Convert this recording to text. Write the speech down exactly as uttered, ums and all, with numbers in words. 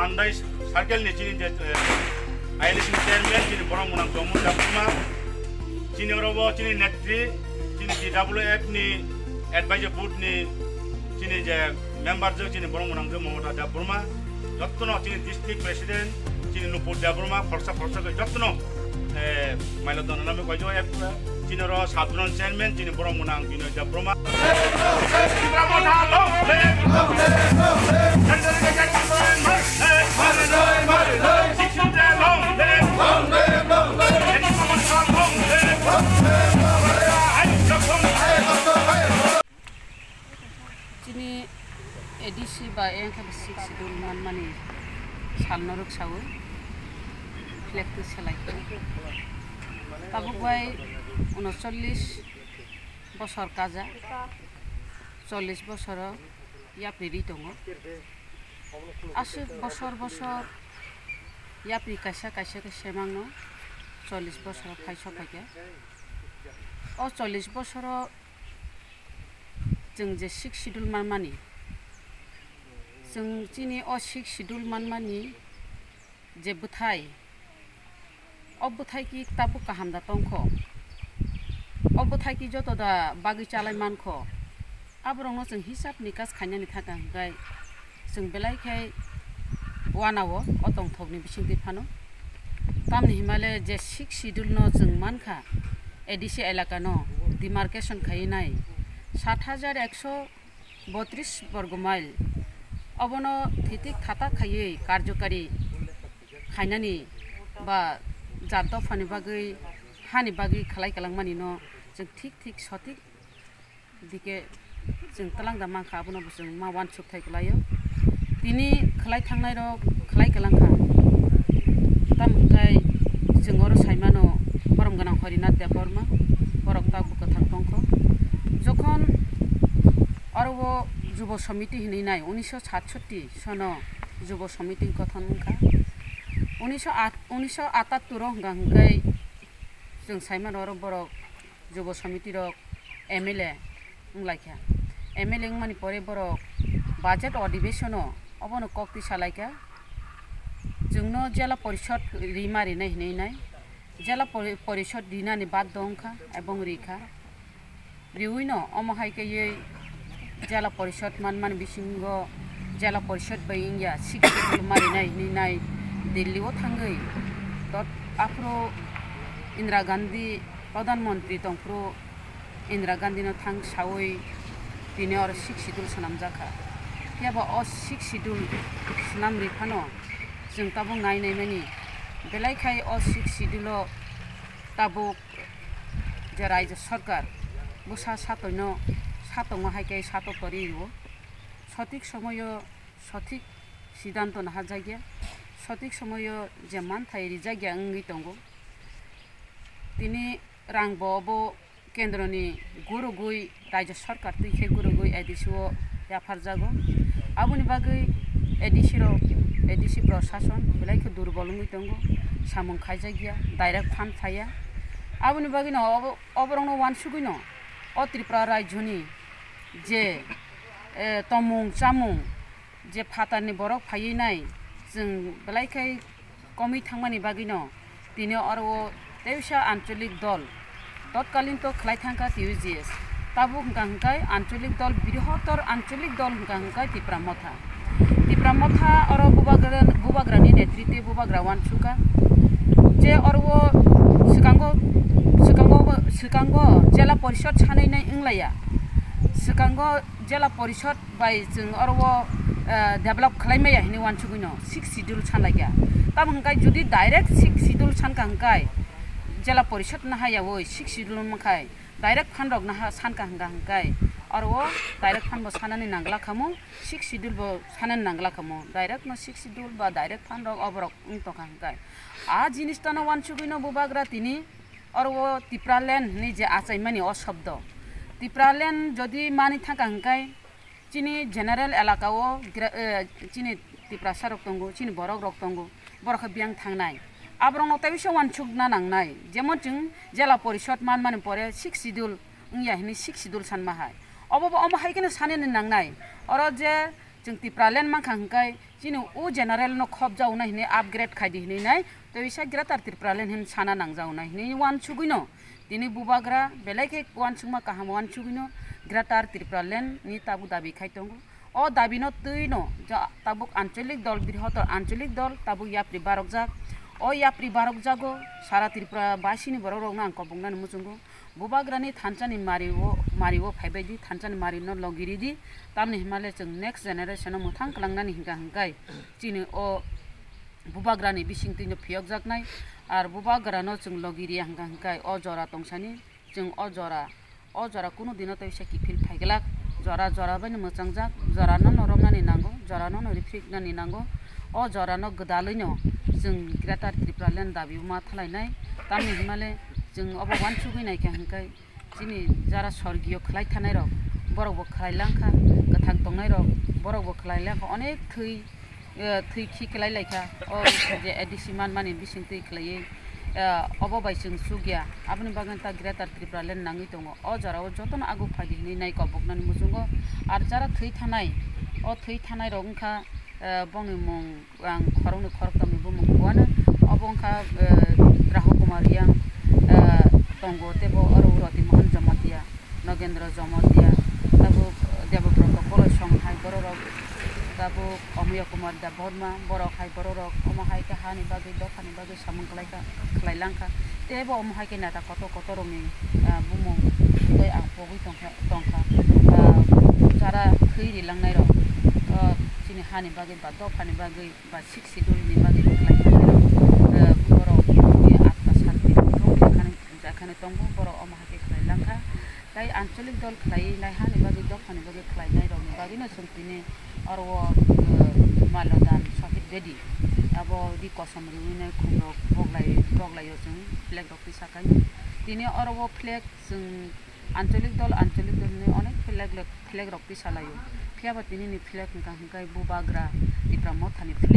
Mondai circle ni chini je, eh, I L C chairman chini borok mwnang Jomo Debbarma, chini oro bo chini netri, chini T W F ni advisor board ni chini je member je chini borok mwnang je Mamata Debbarma, jottono chini district president chini Nupur Debbarma, khorsa khorsa khe jottono, eh, maila dona nami koijo ek chini oro sabdron chairman chini borok mwnang Binoy Debbarma. Chini A D C ba engkha sixth schedule manmani salno rwksawi flag twi selai kha. Tabuk bai unocholish bosor kaja, chollish bosoro yapri ri tongo. Aswk bosor bosor yapri kaisa kaisa khe semangno chollish bosoro phai sokphaikha. O chollish bosoro chwng je sixth schedule manmani, chwng chini o sixth schedule manmani je bwthai, o bwthai ki tabuk kaham da tongkho, o bwthai ki joto da bagwi chalai mankho, aborokno chwng hisab nikas khainani thangkha hwnkhe chwng belai khe wanao o tongthokni bisingtwi phano. Tamni himale je sixth schedule no chwng mankha A D C elaka no demarcation khaiwi nai sat hajar ekso botris borgo mile, obono thitik thatak khaiwi karjokari khainani ba jat dophani bagwi, hani bagwi khlai kwlangmani no chwng thik thik sothik dike chwng twlang da mankha, abono bo chwng ma uansuk thai kwlaio. Tini khlai thangnai rok khlai kwlangkha, tamo hwnkhe chwng oro saimano borom gwnang Horinath Debbarma, borok tabuk kwthang tongkho. Jokhon oro o Jubo Samiti hinwi nai, unisho satsotti sono Jubo Samiti gothon wngkha. Unisho at, unisho atattur o hwnkha hwnkhe chwng saimano oro borok Jubo Samiti rok M L A wnglaikha. M L A wngmani pore borok budget adhibeshon o obono kok twi salaikha, chwngno Jela Porishod rima rinai hinwi nai. Jela pori-, Porishod rinani baddo wngkha ebong rikha. Riwino omo hai khe Jela Porishod manmani bisingo Jela Porishod bai wngya sixth schedule ma rinai hinwi nai Delhi o thangwi tot aphuru Indira Gandhi Pradhan Mantri tongphuru Indira Gandhi no thang sawi tini oro sixth schedule swnamjakha. Phiya ba o sixth schedule swnam ri phano chwng tabuk nai nai mani belai khai o sixth schedule o tabuk je raijyo sarkar bwsa satoi no satongma hai khe satok tori rio, sothik somoyo sothik sidanto naharjakya, sothik somoyo je manthai rijakya wngwi tongo. Tini rang bo obo kendroni gurugwi raijyo sarkar twi khe gurugwi A D C o yapharjago. Aboni bagwi A D C rok, A D C prosason belai khe durbol wngwi tongo, samung khaijakya, direct fund phaiya. Aboni bagwino obo, oborokno uansugwino o Tripura raijyoni je, eh, tomung chamung, je phatarni borok phaiwi nai, chwng belai khe komwi thangmani bagwino tini oro o teisa ancholik dol totkalin to khlai thangkha T U G S. Tabuk hwnkha hwnkhe ancholik dol, brihotor ancholik dol hwnkha hwnkhe Tipra Motha. Tipra Motha oro bubagra, bubagrani netritwi bubagra uansukha je oro o swkango, swkango, swkango Jela Porishod sanwi nai wnglaiya, swkango Jela Porishod bai chwng oro o, eh, develop khlai maya hinwi uansugwino sixth schedule sanlaikha. Tamo hwnkhe jodi direct sixth schedule sankha hwnkhe Jela Porishod no hayawi sixth schedule wngmakhai direct fund rok no ha sankha hwnkha hwnkhe oro o direct fund bo sanani nangla khamu, sixth schedule bo sanani nangla khamu, direct no sixth schedule ba direct fund rok oborok wng tongkha hwnkhe. A jinis tano uansugwino bubagra tini oro o Tipraland hinwi je achaimani o shobdo. Tipraland jodi mani thangkha hwnkhe chini general elaka o gra-, eh, chini Tiprasa rok tongo, chini borok rok tongo, borok khe biyang thangnai. Aborokno tei bisa uansukna nangnai. Jemon chwng Jela Porishod manmani pore sixth schedule wngya hinwi sixth schedule sanma hai. Obo bo omo hai kheno sanani nangnai. Oro je chwng Tipraland mankha hwnkhe Chini o general no khopjago nai hinwi upgrade khaidi hinwi nai, tei bisa Greater Tipraland hin sana nangjago nai hinwi uansugwino. Tini bubagra belai khe uansukma kaham uansugwino Greater Tipraland ni tabuk dabi khai tongo. O dabi no twi no ja-, tabuk ancholik dol, brihotor ancholik dol tabuk yapri barokjak. O yapri barokjago sara Tripura basini borok rokno ang koboknani muchungo. Bubagrani thansa ni mari o, mari o phaibai di, thansa ni mari no logi ri di. Tamni himale chwng next generation no mwthang kwlangnani hingka hingkai chini o bubagrani bisingtwi no phiyokjaknai. Ar bubagrano chwng logi riya hingka hingkai o jora tongsani chwng o jora, o jora kunu dino tei bisa kiphil phaiglak. Jora jora bai no mwchangjak, jora no no romnani nango, jora no no riphriknani nango. O jora no gwdalwi no chwng Greater Tipraland dabi ma thalainai. Tamni himale chwng obo uansugwi naikha hingkai chini jara sorgiyo khlai thanai rok, borok bo khlai langkha, kwthang tongnai rok, borok bo khlai langkha, onek thwi, eh, thwi khi khlai laikha, o je A D C manmani bising twi khlaiwi, eh, obo bai chwng chukya, aboni bagwi ta Greater Tipraland nangwi tongo, o jora o jotono aguk phaidi hinwi nai koboknani muchungo, ar jara thwi thanai, o thwi thanai rok wngkha, eh, bongni mung, ang khoroknwi khorokthomni bumung buano. Obo wngkha, eh, Rahu Kumar Riang, eh, tongo, teibo oro Roti Mohan Jamatia, Nogendra Jamatia, tabuk Debobroto Koloi Songhai bororok, tabuk Omoya Kumar Debbarma, borok hai bororok omo hai khe hani bagwi, dophani bagwi samung khlaikha, khlai langkha. Teibo omo hai khe neta kotor kotor rokni, eh, bumung tei ang pogwi tongkha, tongkha. Eh, jara thwi ri langnai rok, eh, chini hani bagwi ba dophani bagwi ba Sixth Schedule ni bagwi khlai thangnairok, eh, borok ni atta sat ni thok lekhani, lekhani tongo, borok omo hai khe khlai langkha. Tai ancholik dol khlaiwi nai hani bagwi, dophani bagwi khlainairokni bagwino chwng tini oro o, eh, Malodhan Shahid Bedi, abo ri kosom riwi nai khumrok boglai, boglaio chwng flag rok tisa kainwi. Tini oro o flag chwng ancholik dol, ancholik dol hinwi onek flag, flag rok tisa laio. Phiya ba tini ni flag hwnkha hwnkhe bubagra Tipra Mothani flag.